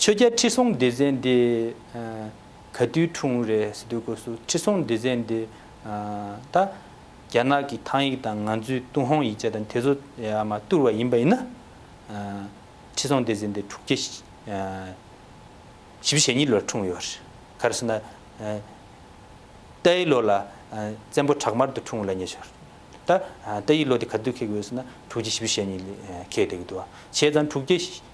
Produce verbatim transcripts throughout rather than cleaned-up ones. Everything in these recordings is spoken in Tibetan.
ཆོས་རྒྱལ་ཁྲི་སྲོང་ལྡེ་བཙན་དེ་ཨ་ག་དུས་འཁྲུངས་རེད་ཟེར་དུས་སྐབས་སུ། ཁྲི་སྲོང་ལྡེ་བཙན་དེ་ཨ་ད་རྒྱ་ནག་གི་ཐང་ཡིག་དང་ང་ཚོའི་ཏུན་ཧོང་ཡིག་ཆ་དང་དེ་ཚོ་ཡ་མ་བསྡུར་བ་ཡིན་པ་ཡིན་ན། ཨ་ཁྲི་སྲོང་ལྡེ་བཙན་དེ་དྲུག་བརྒྱ་ཨ་བཞི་བཅུ་ཞེ་གཉིས་ལོར་འཁྲུངས་ཡོད་རེད། ག་རེ་ཟེར་ན། ཨ་ཏའི་ལོ་ལ་ཨ་བཙན་པོ་བྲག་དམར་དུ་འཁྲུངས་ལབ་མཁན་ཞིག་རེད། ད་ཨ་ཏའི་ལོ་དེ་ག་དུས་འཁེལ་དགོས་ཟེར་ན། དྲུག་བརྒྱ་བཞི་བཅུ་ཞེ་གཉིས་ལ་ཨ་འཁེལ་བསྡད་ཀྱི་འདུག་བ། བྱས་ཙང་དྲུག་བརྒྱ་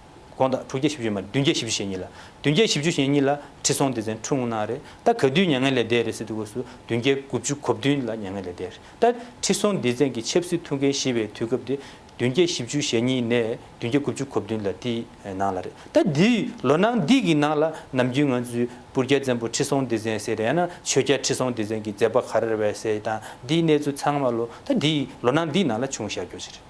དགོངས་དག་དྲུག་བརྒྱ་བཞི་བཅུ་མ་བདུན་བརྒྱ་བཞི་བཅུ་ཞེ་གཉིས་ལ། བདུན་བརྒྱ་བཞི་བཅུ་ཞེ་གཉིས་ལ་ཁྲི་སྲོང་ལྡེ་བཙན་འཁྲུངས་གནང་རེད། ད་ག་དུས་མྱ་ངན་ལས་འདས་རེད་ཟེར་དུས་སྐབས་སུ། བདུན་བརྒྱ་དགུ་བཅུ་གོ་བདུན་ལ་མྱ་ངན་ལས་འདས་རེད། ད་ཁྲི་སྲོང་ལྡེ་བཙན་གྱི་ཆབ་སྲིད་ཐུགས་འགན་བཞེས་པའི་དུས་སྐབས་དེ་བདུན་བརྒྱ་བཞི་བཅུ་ཞེ་གཉིས་ནས་བདུན་བརྒྱ་དགུ་བཅུ་གོ་བདུན་ལ་དེའི་ནང་ལ་རེད། ད་འདིའི་ལོ་ནང་འདི་གི་ནང་ལ་ནམ་རྒྱུན་ང་ཚོས་སྤུར་རྒྱལ་བཙན་པོ་ཁྲི་སྲོང་ལྡེ་བཙན་ཟེར་རེད། ཡང་ན་ཆོས་རྒྱལ་ཁྲི་སྲོང་ལྡེ་བཙན་གྱི་མཛད་པ་ག་རེ་རེད་པས་ཟེར་དང་། འདིའི་གནས་ཚུལ་ཚང་མ་ལོ་ད་འདིའི་ལོ་ནང་འདིའི་ནང་ལ་བྱུང་བཞག་རྒྱུ་ཞིག་རེད།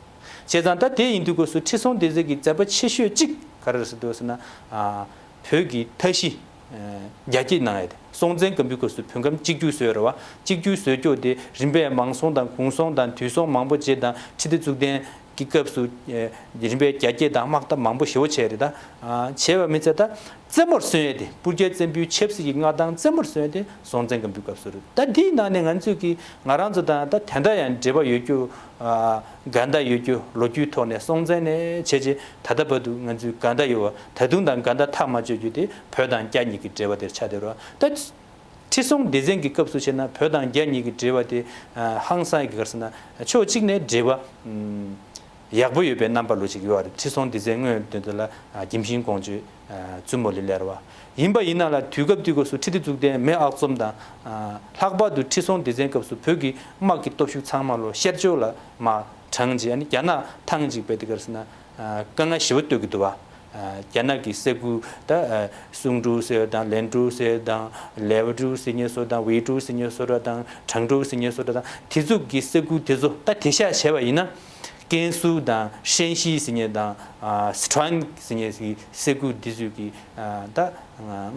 བྱས་ཙང་ད་དེ་ཡིན་དུས་སྐབས་སུ་ཁྲི་སྲོང་ལྡེ་བཙན་གྱི་མཛད་པ་ཆེ་ཤོས་གཅིག་ག་རེ་རེད་ཟེར་དུས་ཟེར་ན། ཨ་བོད་ཀྱི་མཐའ་བཞི་ཨ་རྒྱ་སྐྱེད་གནང་ཡ་དེ། སྲོང་བཙན་སྒམ་པོའི་སྐབས་སུ་བོད་ཁམས་གཅིག་གྱུར་བཟོས་རེད་བ། གཅིག་གྱུར་བཟོས་རྒྱུ་དེ་རིམ་པས་མང་སྲོང་དང་གུང་སྲོང་དང་དུས་སྲོང་མང་པོ་བྱས་དང་། ཁྲི་ལྡེ་གཙུག་བརྟན་གྱི་སྐབས་སུ་ཨ་རིམ་པས་རྒྱ་སྐྱེད་དང་དམག་འཐབ་མང་པོ་ཞེ་པོ་བྱས་རེད། ད་ཨ་བྱས་པ་མི་ཚད། ད་རྩེ་མོར་སོན་ཡས་དེ། སྤུར་རྒྱལ་བཙན་པོའི་ཆབ་སྲིད་ཀྱི་མངའ་ཐང་རྩེ་མོར་སོན་ཡས་དེ་སྲོང་བཙན་སྒམ་པོའི་སྐབས་སུ་རེད། ད་འདིའི་ནང་ནས་ང་ཚོས་ཀྱི་ང་རང་ཚོ་དང་ད་དེ་འདྲ་ཡང་འབྲེལ་བ་ཡོད་རྒྱུ། ཨ་འགལ་ཟླ་ཡོད་རྒྱུ། ལོ་རྒྱུས་ཐོག་ནས་སྲོང་བཙན་ནས་བྱས་རྗེས་ད་ལྟ་བར་དུ་ང་ཚོས་འགལ་ཟླ་ཡོད་པ། ད་དུང་དང་འགལ་ཟླ་ཐག་མ་ཆོད་རྒྱུ་དེ་བོད་དང་རྒྱ་གཉིས་ཀྱི་འབྲེལ་བ་དེར་ཆགས་བསྡད་རེད། ད་ཁྲི་སྲོང་ལྡེ་བཙན་གྱི་སྐབས་སུ་བྱས་ན་བོད་དང་རྒྱ་གཉིས་ཀྱི་འབྲེལ་བ་དེ་ཨ་ཧང་སང་གི། ག་རེ་ཟེར་ན། ཕྱོགས་གཅིག་ནས་འབྲེལ་བ་ཨམ་ཡག་པོ་ཡོད་པའི་རྣམ་པ་ལོ་ཅིག་ཡོད་རེད། ཁྲི་སྲོང་ལྡེ་བཙན་སྔོན་དེ་ཚོ་ལ་ཨ་གྱིམ་ཤིང་ཀོང་ཇོས་ཨ་བཙུན་མོ་ལ་སླེབས་པ་ཡིན་པ་ཡིན་ན་ལ། དུས་སྐབས་དེ་སྐབས་སུ་ཁྲི་ལྡེ་གཙུག་བརྟན་མེས་ཨག་ཚོམ་དང་། ཨ་ལྷག་པར་དུ་ཁྲི་སྲོང་ལྡེ་བཙན་སྐབས་སུ་བོད་ཀྱི་དམག་གི་སྟོབས་ཤུགས་ཚང་མ་ལོ་ཤར་ཕྱོགས་ལ་མར་དྲངས་རྗེས། ཨ་ནི་རྒྱ་ནག་ཐང་ཅིག་བས་དེ། ག་རེ་ཟེར་ན། ཨ་དཀའ་ངལ་ཞེ་པོ་གཏོད་ཀྱི་འདུག་བ། ཨ་རྒྱ་ནག་གི་ས་ཁུལ། ད་ཨ་སུང་ཀྲོའུ་ཟེར་དང་། ལན་ཀྲོའུ་ཟེར་དང་། ལེའོ་ཀྲོའུ་ཟེར་མཁན་ཚོ་དང་། ཝེ་ཀྲོའུ་ཟེར་མཁན་ཚོ་ར་དང་། ཁྲང་ཀྲོའུ་ཟེར་མཁན་ཚོ་ར་དང་། དེ་ཚོ་གི་ས་ཁུལ་དེ་ཚོ། ད་དེང་སང་བྱས་པ་ཡིན་ན་ཀན་སུའུ་དང་ཧྲན་ཞི་ཟེར་མཁན་དང་། ཨ་སི་ཁྲོན་ཟེར་མཁན་གྱི་ས་ཁུལ་དེ་ཚོ་གི། ཨ་ད་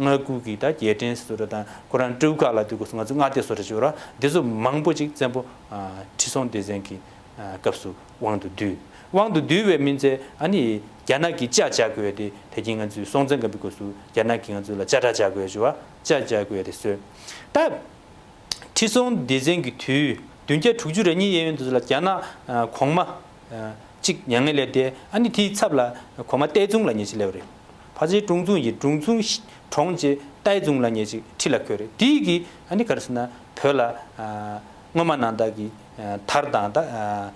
མངའ་ཁུལ་གྱི་ད་རྒྱལ་ཕྲན་ཟེར་ར་དང་། ཁོ་རང་ཀྲོའུ་ཁ་ལ་དུས་སྐབས་སུ་ང་ཚོ་མངའ་སྡེ་བཟོ་འདྲ་ཅིག་ཡོད་ར། དེ་ཚོ་མང་པོ་ཅིག་བཙན་པོ་ཨ་ཁྲི་སྲོང་ལྡེ་བཙན་གྱི་ཨ་སྐབས་སུ་དབང་དུ་བསྡུས། དབང་དུ་བསྡུས་པའི་མི་ཚད། ཨ་ནི་རྒྱ་ནག་གིས་ལྕགས་རྒྱག་དགོས་ཡ་དེ། ད་གིན་ང་ཚོས་སྲོང་བཙན་སྒམ་པོའི་སྐབས་སུ་རྒྱ་ནག་གིས་ང་ཚོ་ལ་ལྕགས་དྲག་རྒྱག་དགོས་ཡ་བྱུང་བ། ལྕགས་རྒྱག་དགོས་ཡ་དེ་བཟོས། ད་ཁྲི་སྲོང་ལྡེ་བཙན་གྱི་དུས་བདུན་བརྒྱ་དྲུག་ཅུ་རེ་གཉིས་གཡས་གཡོན་དུ་ལ་རྒྱ་ནག་ཨ་གོང་མ་ཨ་གཅིག་མྱ་ངན་ལས་འདས། ཨ་ནི་དེའི་ཚབ་ལ་གོང་མ་ཏའི་ཙུང་ལབ་མཁན་ཅིག་སླེབས་པ་རེད། ཕལ་ཆེར་ཀྲུང་ཙུང་ཡིན། ཀྲུང་ཙུང་གྲོངས་རྗེས་ཏའི་ཙུང་ལབ་མཁན་ཅིག་ཁྲི་ལ་འཁོད་རེད། དེའི་གིས་ཨ་ནི་ག་རེ་ཟེར་ན། བོད་ལ་ཨ་སྔོན་མ་ནང་ལྟར་གྱི་ཨ་དར་དང་། ད་ཨ་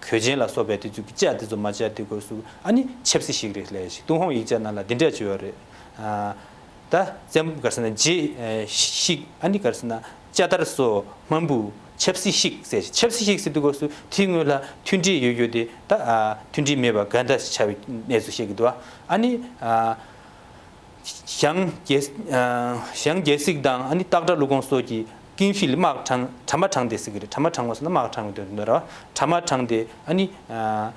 གོས་ཆེན་ལ་སོགས་པའི་དེ་ཚོ་གི་ལྕགས་དེ་ཚོ་མ་རྒྱག་དུས་སྐབས་སུ། ཨ་ནི་ཆབ་སྲིད་ཞིག་རེད་ལབ་ཞིག། ཏུན་ཧོང་ཡིག་ཆ་ནང་ལ་འདི་འདྲ་བྱས་ཡོད་རེད། ཨ་ད་བཙན་པོ་ག་རེ་ཟེར་ན་རྗེ་ཨ་ཞིག། ཨ་ནི་ག་རེ་ཟེར་ན་ལྕགས་དར་སོགས་མང་པོ། ཆབ་སྲིད་ཞིག་ཟེར། ཆབ་སྲིད་ཞིག་ཟེར་དུས་སྐབས་སུ་དེའི་སྔོན་ལ་མཐུན་སྒྲིལ་ཡོད་རྒྱུ་དེ། ད་ཨ་མཐུན་སྒྲིལ་མེད་པ་འགལ་ཟླ་ཆགས་པའི་གནས་ཚུལ་བཤད་ཀྱི་འདུག། ཨ་ནི་ཨ་ཞང་རྒྱལ་ཨ་ཞང་རྒྱལ་སྲིད་དང་། ཨ་ནི་སྟག་བྲག་ཀླུ་ཁོང་སོགས་ཀྱིས་ཀིང་ཧྲི་ལ་དམག་དྲངས། གྲ་མ་དྲངས་ཏེ་ཟེར་གྱི་རེད། གྲ་མ་དྲངས་པ་ཟེར་ན་དམག་དྲངས་པའི་དོན་དུ་རེད་བ། གྲ་མ་དྲངས་ཏེ། ཨ་ནི་ཨ་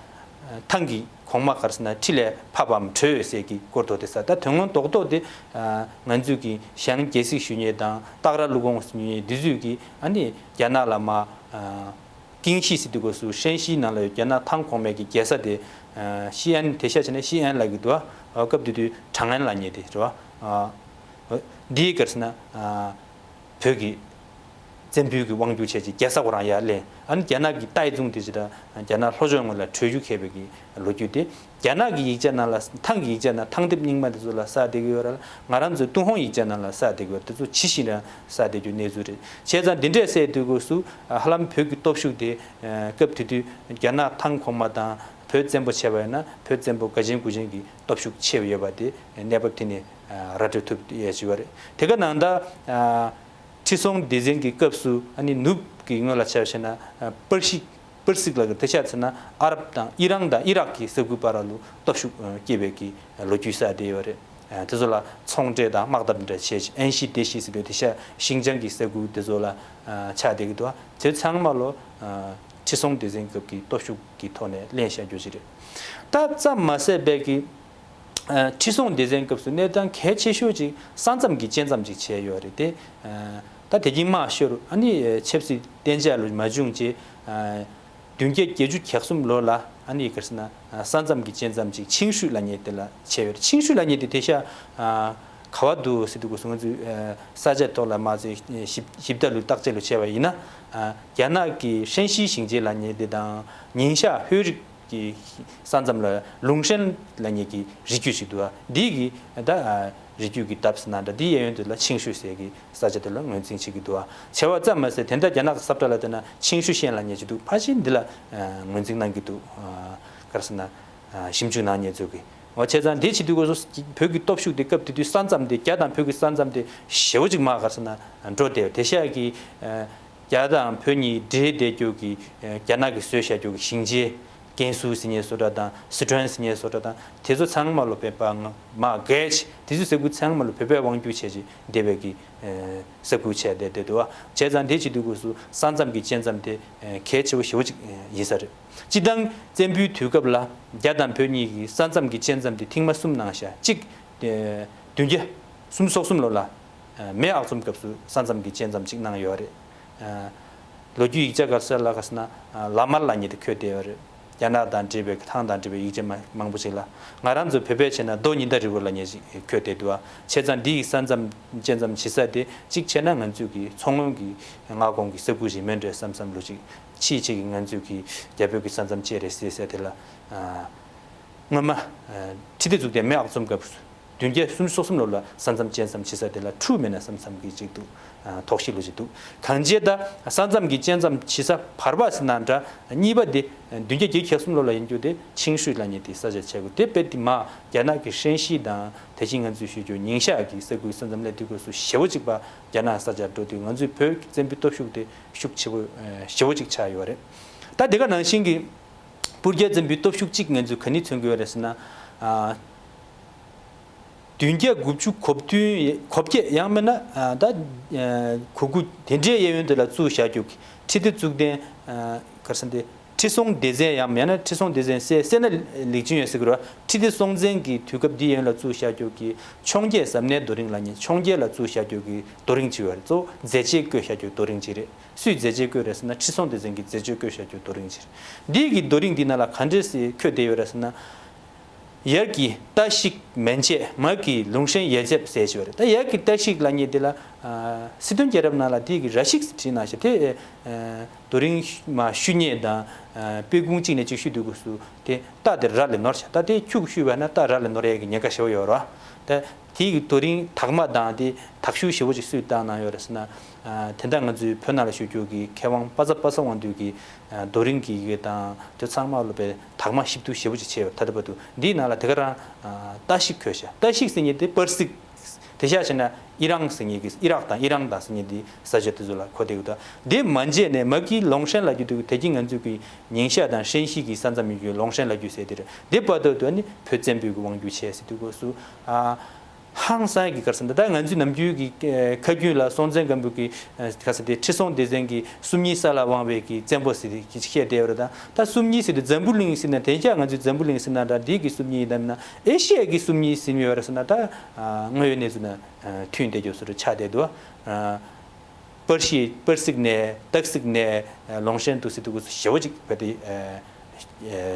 ཐང་གི་གོང་མ་ག་རེ་ཟེར་ན་ཁྲི་ལས་ཕབ་བམ་བྲོས་ཟེར་གྱི་སྐོར་དུ་དེ་ཟེར། ད་དོན་དངོས་རྡོག་རྡོག་དེ་ཨ་ང་ཚོས་ཀྱི་ཞང་རྒྱལ་སྲིད་ཞུ་མཁན་དང་སྟག་བྲག་ཀླུ་ཁོང་ཞུ་མཁན་འདི་ཚོས་ཀྱི་ཨ་ནི་རྒྱ་ནག་ལ་མར་ཨ་ཀིང་ཧྲི་ཟེར་དུས་སྐབས་སུ་ཧྲན་ཞིའི་ནང་ལ་ཡོད་རྒྱ་ནག་ཐང་གོང་མའི་གི་རྒྱལ་ས་དེ་ཨ་ཞི་ཨན། དེང་སང་བྱས་ན་ཞི་ཨན་ལབ་ཀྱི་འདུག་བ། སྐབས་དེ་དུས་ཁྲང་ཨན་ལབ་མཁན་དེ་རེད་བ། ཨ་འདིའི་ག་རེ་ཟེར་ན་ཨ་བོད་ཀྱི་བཙན་པོའི་གི་དབང་སྒྱུར་བྱས་རྗེས་རྒྱལ་ས་ཁོ་རང་ཡར་ལེན། ཨ་ནི་རྒྱ་ནག་གི་ཏའི་ཙུང་དེ་ཅི་ད་རྒྱ་ནག་ལྷོ་ཕྱོགས་ངོས་ལ་བྲོས་རྒྱུག་བྱས་པའི་གི་ལོ་རྒྱུས་དེ། རྒྱ་ནག་གི་ཡིག་ཆ་ནང་ལ། ཐང་གི་ཡིག་ཆ་ནང་ཐང་དེབ་རྙིང་མ་དེ་ཚོ་ལ་གསལ་བསྡད་ཀྱི་ཡོད་རེད། ང་རང་ཚོའི་ཏུན་ཧོང་ཡིག་ཆ་ནང་ལ་གསལ་བསྡད་ཀྱི་ཡོད་རེད། དེ་ཚོ་ཇི་བཞིན་རང་གསལ་བསྡད་རྒྱུ་གནས་ཚུལ་རེད། བྱས་ཙང་འདི་འདྲས་གསལ་དུས་སྐབས་སུ་ཧ་ལམ་བོད་ཀྱི་སྟོབས་ཤུགས་དེ་སྐབས་དེ་དུས་རྒྱ་ནག་ཐང་གོང་མ་དང་བོད་བཙན་པོ་བྱས་པ་ཡིན་ན་བོད་བཙན་པོ་དགའ་ཆེན་མགུ་ཆེན་གྱི་སྟོབས་ཤུགས་ཆེ་བ་ཡོད་པ་དེ་གནས་བབ་དེ་ནས་ར་སྤྲོད་ཐུབ་ཡས་ཅིག་ཡོད་རེད། དེ་ག་ནང་ད་ཁྲི་སྲོང་ལྡེ་བཙན་གྱི་སྐབས་སུ་ཨ་ནི་ནུབ་ཀྱི་ངོས་ལ་ཆ་བཞག་ན་པར་ཤིག་པར་སིག་ལ་གི་དེང་སང་བྱས་ན་ཨ་རབ་དང་ཨི་རན་དང་ཨི་རག་གི་ས་ཁུལ་བར་ལ་སྟོབས་ཤུགས་སྐྱེས་པའི་གི་ལོ་རྒྱུས་གསལ་བསྡད་ཡོད་རེད། དེ་ཚོ་ལ་ཚོང་འབྲེལ་དང་དམག་འཐབ་འདྲ་བྱས། ཨན་ཤི་དེ་ཤི་ཟེར་དུས་དེང་སང་ཤིང་ཅང་གི་ས་ཁུལ་དེ་ཚོ་ལ་ཆགས་བསྡད་ཀྱི་འདུག། དེ་ཚང་མ་ལོ་ཁྲི་སྲོང་ལྡེ་བཙན་སྐབས་ཀྱི་སྟོབས་ཤུགས་ཀྱི་ཐོག་ནས་ལེན་བཞག་རྒྱུ་ཞིག་རེད། ད་ཙམ་མ་ཟད་པའི་གི་ཨ་ཁྲི་སྲོང་ལྡེ་བཙན་སྐབས་སུ་གནས་སྟངས་གལ་ཆེ་ཤོས་ཅིག་ས་མཚམས་ཀྱི་བཅད་མཚམས་ཅིག་བྱས་ཡོད་རེད་དེ། ཨ་ད་དེ་གིན་དམག་ཤོར། ཨ་ནི་ཆབ་སྲིད་གཏན་འཇགས་ལོ་མ་བྱུང་རྗེས། ཨ་བདུན་བརྒྱ་བརྒྱད་ཅུ་གྱ་གསུམ་ལོ་ལ་ ཨ་ནི་ག་རེ་ཟེར་ན། ས་མཚམས་ཀྱི་བཅད་མཚམས་ཅིག་ཆིང་ཧྲུའེ་ལབ་མཁན་དེ་ལ་བྱས་ཡོད་རེད། ཆིང་ཧྲུའེ་ལབ་མཁན་དེ་དེང་སང་ག་པར་འདུག་ཟེར་དུས་སྐབས་སུ་ང་ཚོས་ས་ཆ་ཐོག་ལ་མ་ཚད་ཞིབ་ཞིབ་ལྟ་ལོས་བརྟག་དཔྱད་ལོས་བྱས་པ་ཡིན་ན། རྒྱ་ནག་གི་ཧྲན་ཞི་ཞིང་ཆེན་ལབ་མཁན་དེ་དང་ཉིང་ཤ་ཧོས་རིགས་ཀྱི་ས་མཚམས་ལ་ལུང་ཧྲན་ལབ་མཁན་གྱི་རི་རྒྱུད་ཅིག་འདུག་ཨ། འདི་གི་ད་རི་རྒྱུད་ཀྱི་འདབས་ཟེར་ན་འདྲ། འདི་གཡས་གཡོན་དེ་ལ་ཆིང་ཧྲུའེ་ཟེར་གི་ས་ཆ་དེ་ལ་ངོས་འཛིན་བྱེད་ཀྱི་འདུག་ཨ། བྱས་པ་ཙམ་མ་ཟད་དེ་འདྲ་རྒྱ་ནག་གི་ས་བཀྲ་ལ་བལྟས་ན་ཆིང་ཧྲུའེ་ཤན་ལབ་མཁན་ཅིག་འདུག་ཕལ་ཆེར་འདི་ལ་ངོས་འཛིན་གནང་གི་འདུག་ག་རེ་ཟེར་ན། ཞིབ་འཇུག་གནང་མཁན་ཚོས་གི། འོ་བྱས་ཙང་དེ་བྱེད་དུས་སྐབས་སུ་བོད་ཀྱི་སྟོབས་ཤུགས་དེ་སྐབས་དེ་དུས་ས་མཚམས་དེ་རྒྱ་དང་བོད་ཀྱི་ས་མཚམས་དེ་ཞེ་པོ་ཅིག་མར་ག་རེ་ཟེར་ན་འགྲོ་བསྡད་པ། དེང་སང་གི་རྒྱ་དང་བོད་གཉིས་འབྲེལ་བསྡད་རྒྱུ་གི་རྒྱ་ནག་གིས་བཟོས་བཞག་རྒྱུ་གི་ཞིང་ཆེན། ཀན་སུའུ་ཟེར་མཁན་བཟོ་འདྲ་དང་སི་ཁྲོན་ཟེར་མཁན་བཟོ་འདྲ་དང་དེ་ཚོ་ཚང་མ་ལོ་བོད་པ་མར་བརྒལ་བྱས། དེ་ཚོ་ས་ཁུལ་ཚང་མ་ལོ་བོད་པས་དབང་སྒྱུར་བྱས་བྱས་བསྡད་པའི་གི་ས་ཁུལ་བྱས་བསྡད་བསྡད་འདུག་བ། བྱས་ཙང་དེ་བྱེད་དུས་སྐབས་སུ་ས་མཚམས་ཀྱི་བཅད་མཚམས་དེ་གལ་ཆེ་བོ་ཞེ་པོ་ཅིག་ཡིན་ས་རེད། སྤྱིར་བཏང་བཙན་པོའི་དུས་སྐབས་ལ་རྒྱ་དང་བོད་གཉིས་ཀྱི་ས་མཚམས་ཀྱི་བཅད་མཚམས་དེ་ཐེངས་མ་གསུམ་གནང་ཤག་གཅིག་བདུན་བརྒྱ་སུམ་ཅུ་སོ་གསུམ་ལོ་ལ་མེས་ཨག་ཚོམ་སྐབས་སུ་ས་མཚམས་ཀྱི་བཅད་མཚམས་གཅིག་གནང་ཡོད་རེད། ལོ་རྒྱུས་ཡིག་ཆ་ག་ས་ལ་ག་ས་ན་ལ་མར་ལབ་མཁན་དེ་འཁོད་བསྡད་ཡོད་རེད། རྒྱ་ནག་དང་འབྲེལ་བའི་ཐང་དང་འབྲེལ་བའི་ཡིག་ཆ་མ་མང་པོ་ཅིག་ལ། ང་རང་ཚོ་བོད་པས་བྱས་ན་རྡོ་ཉི་ཟླ་རི་བོ་ལབ་མཁན་ཞིག་འཁོད་བསྡད་འདུག་བ། བྱས་ཙང་འདི་ཡི་ས་མཚམས་བཅད་མཚམས་བྱེད་ས་དེ་གཅིག་བྱས་ན་ང་ཚོས་ཀྱི་མཚོ་སྔོན་གྱི་མངའ་ཁོངས་ཀྱི་ས་ཁུལ་ཞིག་མིན་འགྲོ་བསམ་བསམ་ལོ་ཅིག་ཕྱིའི་ཆེད་ཀྱི་ང་ཚོས་ཀྱི་རྒྱ་བོད་ཀྱི་ས་མཚམས་བཅད་རེད་ཟེར་ཟེར་དེ་ལ། སྔོན་མ་ཁྲི་སྡེ་གཙུག་བརྟན་མེས་ཨག་ཚོམ་སྐབས་སུ་བདུན་བརྒྱ་སུམ་ཅུ་སོ་གསུམ་ལོ་ལ་ས་མཚམས་བཅད་མཚམས་བྱེད་ས་དེ་ལ་ཁྲུ་མེད་ན་ས་མཚམས་ཀྱི་ཅིག་འདུག་ཨ། དོགས་གཞི་ལོ་ཅིག་འདུག་གང་བྱས་ད་ས་མཚམས་ཀྱི་བཅད་མཚམས་བྱེད་ས་བར་པ་ཟེར་ན་འདྲ། གཉིས་པ་དེ་བདུན་བརྒྱ་བརྒྱད་ཅུ་གྱ་གསུམ་ལོ་ལ་ཡིན་རྒྱུ་དེ་ཆིང་ཧྲུའེ་ལབ་མཁན་དེ་ས་ཆ་བྱེད་དགོས། དེ་དཔེ་དེ་མ་རྒྱ་ནག་གི་ཧྲན་ཞི་དང་དེ་བཞིན་ང་ཚོས་ཞུ་རྒྱུ་ཉིང་ཤ་གི་ས་ཁུལ་ས་མཚམས་སླེབས་དུས་སྐབས་སུ་ཞེ་པོ་ཅིག་པ་རྒྱ་ནག་ས་ཆར་འགྲོ་དུས་ང་ཚོའི་བོད་ཀྱི་བཙན་པོའི་སྟོབས་ཤུགས་དེ་ཤུགས་ཆེ་པོ་ཞེ་པོ་ཅིག་ཆགས་ཡོད་རེད། ད་དེ་ག་ནང་བཞིན་གྱི་སྤུ་རྒྱལ་བཙན་པོའི་སྟོབས་ཤུགས་གཅིག་ང་ཚོས་ག་ནས་མཚོན་གྱི་ཡོད་རེད་ཟེར་ན། ཨ། བདུན་བརྒྱ་དགུ་བཅུ་གོ་བདུན་གོ་བརྒྱད་ཡང་མིན་ན་ཨ་ད་ཨ་གོ་དགུ་དེ་འདྲའི་གཡས་གཡོན་དེ་ལ་བཙུགས་བཞག་རྒྱུ་གི་ཁྲི་སྡེ་གཙུག་བརྟན། ཨ་ག་རེ་ཟེར་འདི། ཁྲི་སྲོང་ལྡེ་བཙན་ཡང་མིན་ན་ཁྲི་སྲོང་ལྡེ་བཙན་སྲས་སད་ན་ལེགས་ཆུང་ཡོད་ཟེར་གི་རེད་བ། ཁྲི་སྡེ་སྲོང་བཙན་གྱི་དུས་སྐབས་འདི་གཡས་གཡོན་ལ་བཙུགས་བཞག་རྒྱུ་གི་འཕྱོངས་རྒྱས་ཟབ་གནད་རྡོ་རིང་ལབ་མཁན། འཕྱོངས་རྒྱས་ལ་བཙུགས་བཞག་རྒྱུ་གི་རྡོ་རིང་ཅིག་ཡོད་རེད། གཙོ་བོ་མཛད་རྗེས་བཀོད་བཞག་རྒྱུ་རྡོ་རིང་ཅིག་རེད། སུས་མཛད་རྗེས་བཀོད་རེད་ཟེར་ན་ཁྲི་སྲོང་ལྡེ་བཙན་གྱིས་མཛད་རྗེས་བཀོད་བཞག་རྒྱུ་རྡོ་རིང་ཅིག་རེད། འདི་གི་རྡོ་རིང་འདི་ནང་ལ་ག་འདྲས་སེ་འཁོད་བསྡད་ཡོད་རེད་ཟེར་ན། ཡར་གྱི་ཏ་ཤིག་མན་ཆད། མར་གྱི་ལུང་ཧྲན་ཡལ་ཆེབ་ཟེར་ཞིག་ཡོད་རེད། ད་ཡར་གྱི་ཏ་ཤིག་ལབ་མཁན་འདི་ལ་ཨ་སི་ཐུན་རྒྱལ་རབས་ནང་ལ་འདི་གི་ར་ཤིག་ཟེར་བྲིས་གནང་ཤག་དེ་ཨ་རྡོ་རིང་མ་བཤུ་མཁན་དང་ཨ་སྤུ་གུང་གཅིག་ནས་གཅིག་བཤུ་དུས་སྐབས་སུ་དེ་རྟ་དེ་ར་ལ་ནོར་ཤག་ད་དེ་ཁྱུ་བཤུས་པ་ན་རྟ་ར་ལ་ནོར་ཡས་ཀྱི་ཉེན་ཁ་ཞེ་པོ་ཡོད་རེད་བ། ད་དེའི་རྡོ་རིང་དག་མ་དང་དེ་དག་ཤུལ་ཞེ་པོ་ཅིག་སུས་བཏང་གནང་ཡོད་རེད་ཟེར་ན། ཨ་དེ་འདྲ་ང་ཚོའི་བོད་ནང་ལ་བཞུགས་རྒྱུ་གི་མཁས་དབང་པ་ཚབ་པ་སངས་དབང་འདུས་ཀྱིས་ཨ་རྡོ་རིང་གི་ཡི་གེ་དང་དེ་ཚང་མ་ལོ་པའི་དག་མ་ཞིབ་ཏུ་ཞེ་པོ་ཅིག་བྱས་ཡོད། ད་ལྟ་བར་དུ་འདིའི་ནང་ལ་དེ་ག་རང་ཨ་ཏ་ཤིག་འཁོད་ཤག་ཏ་ཤིག་ཟེར་མཁན་དེ་པར་སིག་དེ་ཤག་བྱས་ན་ཨི་རང་ཟེར་མཁན་གྱི་ཨི་རག་དང་ཨི་རང་དང་ཟེར་མཁན་དེ་ས་ཆ་དེ་ཚོ་ལ་འཁོད་བསྡད་ཡོད། ད་དེ་མ་མཇལ་ནས་མ་གི་ལུང་ཧྲན་ལབ་རྒྱུ་དེ་དེ་གི་ང་ཚོ་གི་ཉིང་ཤ་དང་ཧྲན་ཞི་གི་ས་མཚམས་ཡོད་རྒྱུ་ལུང་ཧྲན་ལབ་རྒྱུ་ཟེར་དེ་རེད། དེ་བར་དུ་དུ་ནི་བོད་བཙན་པོའི་གི་དབང་སྒྱུར་བྱས་ཟེར་དུས་སྐབས་སུ་ཨ། ཧང་སང་གི་ག་རེ་ཟེར་ན་ད་ང་ཚོའི་ནམ་རྒྱུན་གྱི་ཁ་རྒྱུན་ལ་སྲོང་བཙན་སྒམ་པོ་གི་ག་རེ་ཟེར་དེ་ཁྲི་སྲོང་ལྡེ་བཙན་གྱི་སུམ་གཉིས་ས་ལ་དབང་བའི་གི་བཙན་པོ་ཟེར་དེ་གི་བཤད་བསྡད་ཡོད་རེད། ད་ད་སུམ་གཉིས་ཟེར་དེ་འཛམ་བུ་གླིང་ཟེར་ན་དེང་སང་ང་ཚོའི་འཛམ་བུ་གླིང་ཟེར་ན་འདྲ་འདི་གི་སུམ་གཉིས་ཡིན་ནམ་ན་ཨེ་ཤི་ཡ་གི་སུམ་གཉིས་ཟེར་ཡོད་རེད་ཟེར་ན་ད་དངོས་ཡོད་གནས་ཚུལ་ན་མཐུན་བསྡད་རྒྱུ་བཟོ་འདྲ་ཆགས་བསྡད་འདུག་པར་ཤིག་པར་སིག་ནས་ཏག་སིག་ནས་ལུང་ཧྲན་དུ་ཟེར་དུས་སྐབས་སུ་ཞེ་པོ་ཅིག་བས་ཏེ།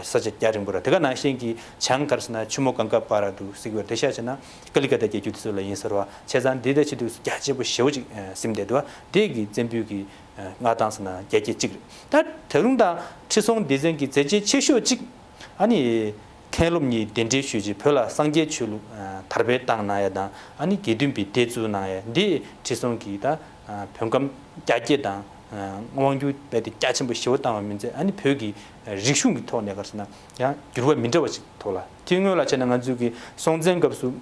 ས་ཆ་རྒྱ་རིང་པོ་ར་དེ་ག་ནང་བཞིན་གྱི་བྱང་ག་རེ་ཟེར་ན་ཆུ་མོ་གངྒཱ་བར་དུ་ཟེར་གྱི་ཡོད་རེད། དེང་སང་བྱས་ན་ཀ་ལི་ཀ་ཏ་རྒྱལ་རྒྱུད་དེ་ཚོ་ལ་ཡིན་ཟེར་བ། བྱས་ཙང་འདི་ལྟ་བྱེད་དུས་རྒྱ་ཆེ་པོ་ཞེ་པོ་ཅིག་ཟིན་བསྡད་འདུག་དེ་གི་བཙན་པོའི་གི་མངའ་ཐང་ཟེར་ན་རྒྱ་སྐྱེད་གཅིག་རེད། ད་ད་རུང་ད་ཁྲི་སྲོང་ལྡེ་བཙན་གྱི་མཛད་རྗེས་ཆེ་ཤོས་གཅིག་ཨ་ནི་མཁན་སློབ་གཉིས་གདན་འདྲེན་ཞུས་རྗེས་བོད་ལ་སངས་རྒྱས་ཆོས་ལུགས་དར་སྤེལ་བཏང་གནང་ཡ་དང་ཨ་ནི་དགེ་འདུན་པའི་སྡེ་བཙུགས་གནང་ཡ་འདི་ཁྲི་སྲོང་གི་ད་བོད་ཁམས་རྒྱ་སྐྱེད་དང་། དབང་སྒྱུར་རྦད་དེ་རྒྱ་ཆེན་པོ་ཞེ་པོ་བཏང་བ་མིན་ཚད་ཨ་ནི་བོད་ཀྱི་རིག་གཞུང་གི་ཐོག་ནས་ག་རེ་ཟེར་ན་ཡང་འགྱུར་བ་མི་འདྲ་བ་ཞིག་ཐོག་ལ་དེ་སྔོན་ལ་བྱས་ན་ང་ཚོའི་གི་སྲོང་བཙན་སྐབས་སུ་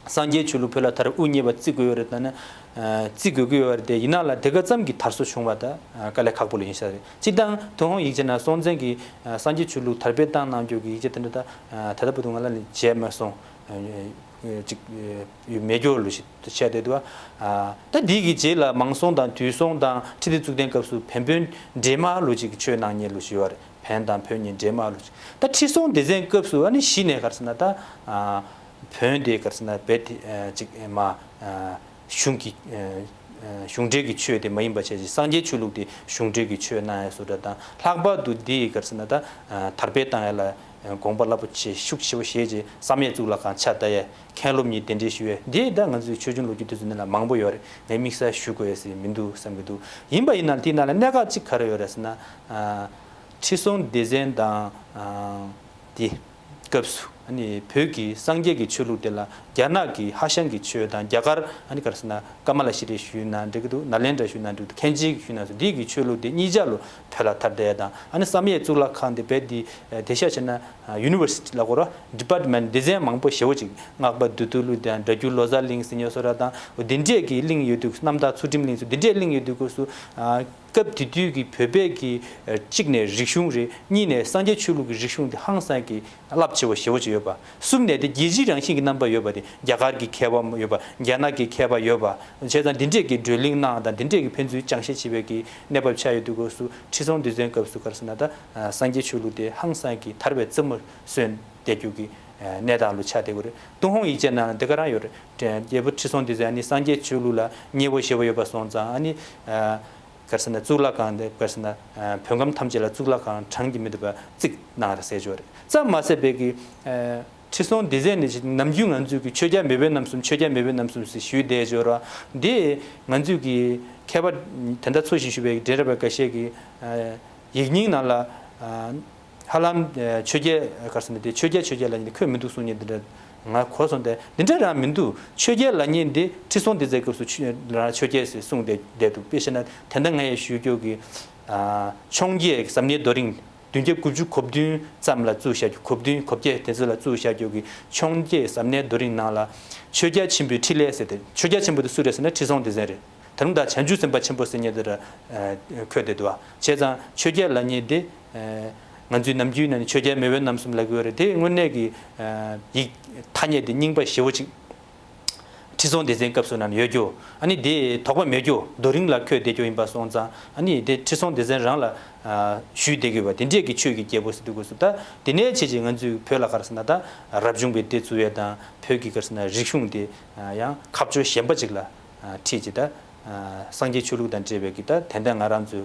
སངས་རྒྱས་ཆོས་ལུགས་བོད་ལ་དར་དབུ་བརྙེས་པ་བརྩི་དགོས་ཡོད་རེད། ད་ནི་བརྩི་དགོས་ཀྱི་ཡོད་རེད་དེ་ཡིན་ན་ལ་དེ་ག་ཙམ་གྱི་དར་སྲོལ་བྱུང་བ་ད་དཀའ་ལས་ཁག་པོ་ལ་ཡིན་ས་རེད། སྤྱིར་བཏང་ཏུན་ཧོང་ཡིག་ཆ་ན་སྲོང་བཙན་གྱིས་སངས་རྒྱས་ཆོས་ལུགས་དར་སྤེལ་བཏང་གནང་རྒྱུ་གི་ཡིག་ཆ་དེ་འདྲ་ད་ད་ལྟ་བར་དུ་ང་ལ་ནི་མཇལ་མ་སོང་། ཅིག་ཡོད་མེད་སྐྱོ་ལུ་ཞིག་བཤད་བསྡད་འདུག་ད་འདི་གི་རྗེས་ལ་མང་སྲོང་དང་དུས་སྲོང་དང་ཁྲི་སྡེ་གཙུག་བརྟན་སྐབས་སུ་བན་བོན་འདྲེས་མ་ལུ་ཅིག་ཆོས་གནང་མཁན་ལུ་ཞིག་ཡོད་རེད། བན་དང་བོན་གཉིས་འདྲེས་མ་ལུ་ཅིག་ད་ཁྲི་སྲོང་ལྡེ་བཙན་སྐབས་སུ་ཨ་ནི་གཞི་ནས་ག་རེ་ཟེར་ན་ད་བོན་དེ་ག་རེ་ཟེར་ན་རྦད་དེ་ཅིག་མ་གཞུང་གི་ གཞུང་འབྲེལ་གྱི་ཆོས་དེ་མ་ཡིན་པ་བྱས་ཅིག་སངས་རྒྱས་ཆོས་ལུགས་དེ་གཞུང་འབྲེལ་གྱི་ཆོས་གནང་ཡ་བཟོ་འདྲ་དང་། ལྷག་པར་དུ་འདི་ག་རེ་ཟེར་ན་ད་དར་སྤེལ་བཏང་ཡ་ལ་དགོངས་པ་རླབས་པོ་ཆེ་ཤུགས་ཆེ་བོ་བཞེས་རྗེས་བསམ་ཡས་གཙུག་ལག་ཁང་ཕྱག་བཏབ་ཡས། མཁན་སློབ་གཉིས་གདན་འདྲེན་ཞུ་ཡས་འདི་ད་ང་ཚོའི་ཆོས་འབྱུང་ལོ་རྒྱུས་དེ་ཚོ་ནང་ལ་མང་པོ་ཡོད་རེད། ངས་དམིགས་བསལ་ཞུ་དགོས་ཡས་ཟེར་མི་འདུག་བསམ་གྱི་འདུག་ཡིན་པ་ཡིན་ན་དེའི་ནང་ལ་གནད་འགག་གཅིག་ག་རེ་ཡོད་རེད་ཟེར་ན། ཁྲི་སྲོང་ལྡེ་བཙན་དང་དེ་སྐབས་སུ་ཨ་ནི་བོད་ཀྱི་སངས་རྒྱས་ཀྱི་ཆོས་ལུགས་དེ་ལ་རྒྱ་ནག་གི་ཧྭ་ཤང་གི་ཆོས་དང་། རྒྱ་གར་ཨ་ནི་ག་རེ་ཟེར་ན་ཀ་མ་ལ་ཤི་རི་ཞུས་ན་འགྲིག་གི་འདུག་ནཱ་ལེནྡྲ་ཞུས་ན་འགྲིག་འདུག་མཁན་ཆེན་གྱིས་ཞུས་ན་སོ། འདི་གི་ཆོས་ལུགས་དེ་གཉིས་ཆ་ལོ་བོད་ལ་དར་བསྡད་དང་། ཨ་ནི་བསམ་ཡས་གཙུག་ལག་ཁང་དེ་བོད་འདི་དེ་ཤ་བྱས་ན་ཡུ་ནི་ཝར་སི་ཊི་ལ་གོ་ར་ཌི་པཱར་ཊི་མེན་ཊི་སྡེ་ཚན་མང་པོ་ཞེ་བོ་ཅིག་སྔགས་པ་བདུད་འདུལ་གླིང་དང་སྒྲ་བསྒྱུར་ལོ་ཙཱ་གླིང་ཟེར་ཉོ་སོ་ར་དང་འདི་འདྲས་ཀྱི་གླིང་ཡོད་དུས། རྣམ་དག་ཚུལ་ཁྲིམས་གླིང་སོ། འདི་འདྲས་གླིང་ཡོད་དུས་སྐབས་སུ། སྐབས་དེ་དུས་ཀྱི་བོད་པའི་གི་གཅིག་ནས་རིག་གཞུང་རེད། གཉིས་ནས་སངས་རྒྱས་ཆོས་ལུགས་ཀྱི་རིག་གཞུང་དེ་ཧང་སང་གི་རླབས་ཆེ་བ་ཞེ་བོ་ཅིག་ཡོད་པ། གསུམ་ནས་དེ་རྒྱལ་སྤྱིའི་རང་བཞིན་གྱི་རྣམ་པ་ཡོད་པ་དེ། རྒྱ་གར་གྱི་མཁས་པ་ཡོད་པ། རྒྱ་ནག་གི་མཁས་པ་ཡོད་པ། བྱས་ཙང་འདི་འདྲས་ཀྱི་བགྲོ་གླེང་གནང་དང་། འདི་འདྲས་ཀྱི་ཕན་ཚུན་སྦྱང་བཤད་བྱེད་པའི་གི་གནས་བབ་ཆགས་ཡོད་དུས་སྐབས་སུ། ཁྲི་སྲོང་ལྡེ་བཙན་སྐབས་སུ་ག་རེ་ཟེར་ན་ད་སངས་རྒྱས་ཆོས་ལུགས་དེ་ཧང་སང་གི་དར་བའི་རྩེ་མོར་སོན་བསྡད་རྒྱུ་གི་གནས་སྟངས་ལུ་ཆགས་བསྡད་ཀྱི་ཡོད་རེད། ཏུན་ཧོང་ཡིག་ཆའི་ནང་ལ་འདི་ག་རང་ཡོད་རེད། རྒྱལ་པོ་ཁྲི་སྲོང་ལྡེ་བཙན་ཨ་ནི་སངས་རྒྱས་ཆོས་ལུགས་ལ་མཉེས་པོ་ཞེ་བོ་ཡོད་པ་སོང་ཙང་། ཨ་ནི་ག་རེ་ཟེར་ན་གཙུག་ལག་ཁང་དེ་ག་རེ་ཟེར་ན་བོད་ཁམས་ཐམས་ཅད་ལ་གཙུག་ལག་ཁང་གྲངས་ཀྱིས་མི་འདུས་པ་བརྩིགས་གནང་རེད་ཟེར་གྱི་ཡོད་རེད། ཙམ་མ་ཟད་པའི་གི་ཁྲི་སྲོང་ལྡེ་བཙན་ནི་ནམ་རྒྱུན་ང་ཚོས་ཀྱི་ཆོས་རྒྱལ་མེས་དབོན་རྣམ་གསུམ། ཆོས་རྒྱལ་མེས་དབོན་རྣམ་གསུམ་ཟེར་ཞུས་བསྡད་ཡོད་རེད་བ། འདི་ང་ཚོས་ཀྱི་མཁས་པ་དེ་འདྲ་ཚོ་ཞིག་ཞུ་བའི་འགྲེལ་རབ་པ་འགའ་ཤས་ཀྱི་ཡིག་རྙིང་ནང་ལ། ཧ་ལམ་ཆོས་རྒྱལ་ག་རེ་ཟེར་ན་དེ་ཆོས་རྒྱལ་ཆོས་རྒྱལ་ལབ་མཁན་དེ་འཁོད་མི་འདུག་གསུང་མཁན་དེ་འདྲ་ང་གོ་སོང་སྟེ། འདི་འདྲ་རང་མི་འདུག་ཆོས་རྒྱལ་ལབ་མཁན་དེ་ཁྲི་སྲོང་ལྡེ་བཙན་སྐབས་སུ་ཆོས་རང་ཆོས་རྒྱལ་ཟེར་གསུངས་བསྡད་བསྡད་འདུག་དཔེ་བཤད་ན་དེ་འདྲ་ང་ཡི་ཞུ་རྒྱུ་གི་འཕྱོངས་རྒྱས་ཟབ་གནད་རྡོ་རིང་བདུན་བརྒྱ་དགུ་བཅུ་གོ་བདུན་ཙམ་ལ་བཙུགས་བཞག་རྒྱུ། གོ་བདུན་གོ་བརྒྱད་དེ་ཚོ་ལ་བཙུགས་བཞག་རྒྱུ་གི་འཕྱོངས་རྒྱས་ཟབ་གནད་རྡོ་རིང་ནང་ལ་ཆོས་རྒྱལ་ཆེན་པོའི་ཕྲིན་ལས་ཟེར་ཏེ། ཆོས་རྒྱལ་ཆེན་པོ་དེ་སུ་རེད་ཟེར་ན་ཁྲི་སྲོང་ལྡེ་བཙན་རེད། དེ་རུང་ད་བྱང་ཆུབ་སེམས་དཔའ་ཆེན་པོ་ཟེར་མཁན་དེ་ར་འཁོད་བསྡད་འདུག་བ། བྱས་ཙང་ཆོས་རྒྱལ་ལབ་མཁན་དེ། ང་ཚོའི་ནམ་རྒྱུན་ནང་ནས་ཆོས་རྒྱལ་མེས་དབོན་རྣམ་གསུམ་ལབ་ཀྱི་ཡོད་རེད། དེ་དངོས་གནས་ཀྱི་ཡིག་ཐ་སྙད་དེ་རྙིང་པ་ཞེ་བོ་ཅིག་ཁྲི་སྲོང་ལྡེ་བཙན་སྐབས་སུ་ནང་ཡོད་རྒྱུ། ཨ་ནི་དེ་དོགས་པ་མེད་རྒྱུ། རྡོ་རིང་ལ་འཁོད་བསྡད་རྒྱུ་ཡིན་པ་སོང་ཙང་། ཨ་ནི་དེ་ཁྲི་སྲོང་ལྡེ་བཙན་རང་ལ་ཞུས་བསྡད་ཀྱི་ཡོད་པ། དེ་འདྲས་ཀྱི་ཆོས་ཀྱི་རྒྱལ་པོ་ཟེར་དུས་སྐབས་སུ། ད་དེ་ནས་བྱས་ཀྱི་ང་ཚོའི་བོད་ལ་ག་རེ་ཟེར་ན་ད་རབ་བྱུང་པའི་སྡེ་བཙུགས་ཡས་དང་། བོད་ཀྱི་ག་རེ་ཟེར་ན་རིག་གཞུང་དེ་ཡང་ཁ་ཕྱོགས་གཞན་པ་ཅིག་ལ་ཁྲིད་ཅིག་ད་སངས་རྒྱས་ཆོས་ལུགས་དང་འབྲེལ་བའི་གི་ད་དེ་འདྲ་ང་རང་ཚོའི་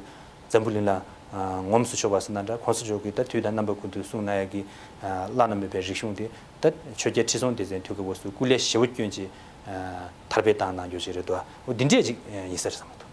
འཛམ་བུ་གླིང་ལ་ངོམས་སུ་ཆོག་པ་ཟེར་ན་འདྲ། གོང་ས་མཆོག་གིས་ད་དུས་དང་རྣམ་པ་ཀུན་ཏུ་གསུང་གནང་ཡ་གི་བླ་ན་མེད་པའི་རིག་གཞུང་དེ་ད་ཆོས་རྒྱལ་ཁྲི་སྲོང་ལྡེ་བཙན་དུས་སྐབས་སུ་སྐུ་ལས་ཞེ་བོ་བསྐྱོན་ཅིག་དར་སྤེལ་བཏང་གནང་རྒྱུ་ཅིག་རེད་འདུག་འོ་འདི་འདྲས་ཅིག་ཡིན་ས་རེད་བསམ་གྱི་འདུག